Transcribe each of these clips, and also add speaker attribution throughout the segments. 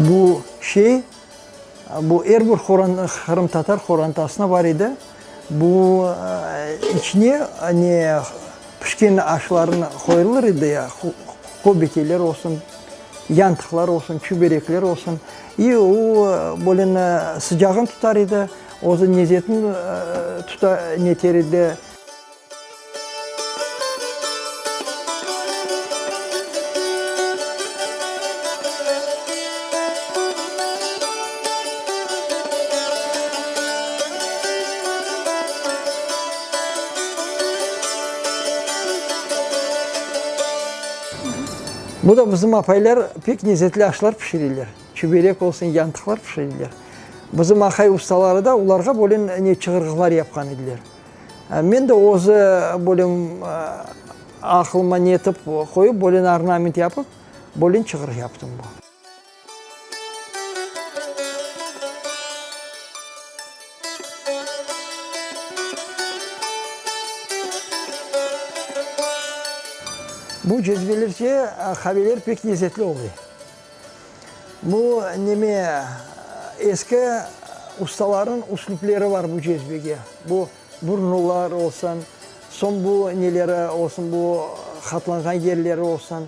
Speaker 1: Bu şey, bu er bir qırımtatar qorantasına bar edi. Bu içine ne pişken aşlarnı qoyulır edi ya, köbekeler olsun, yantıqlar olsun, çüberekler olsun. İ o böyle sıcağın tutar edi, özü nezetini tuta, neter edi. Bu da bizim apaylar pek lezetli aşlar pişireler. Çüberek olsun, yantıqlar pişireler. Bizim aqay ustaları da olarğa böyle ne çığırğılar yapqan ediler. Men de özü böyle aqılıma ne etip qoyıp, böyle ornament yapıp, böyle çığır yaptım. Bu cezvelerce qaveler pek lezetli oluy. Bu neme, eski ustalarnıñ üslüpleri var bu cezvege. Bu burnular olsun, soñ bu neleri olsun, bu hatlanğan yerleri olsun,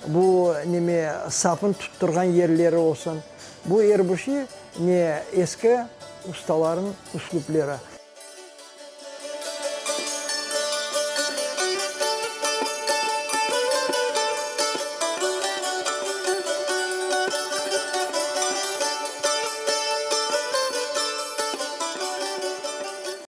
Speaker 1: bu neme, sapın tuttırğan yerleri olsun. Bu er bir şey ne eski ustalarnıñ üslüpleri.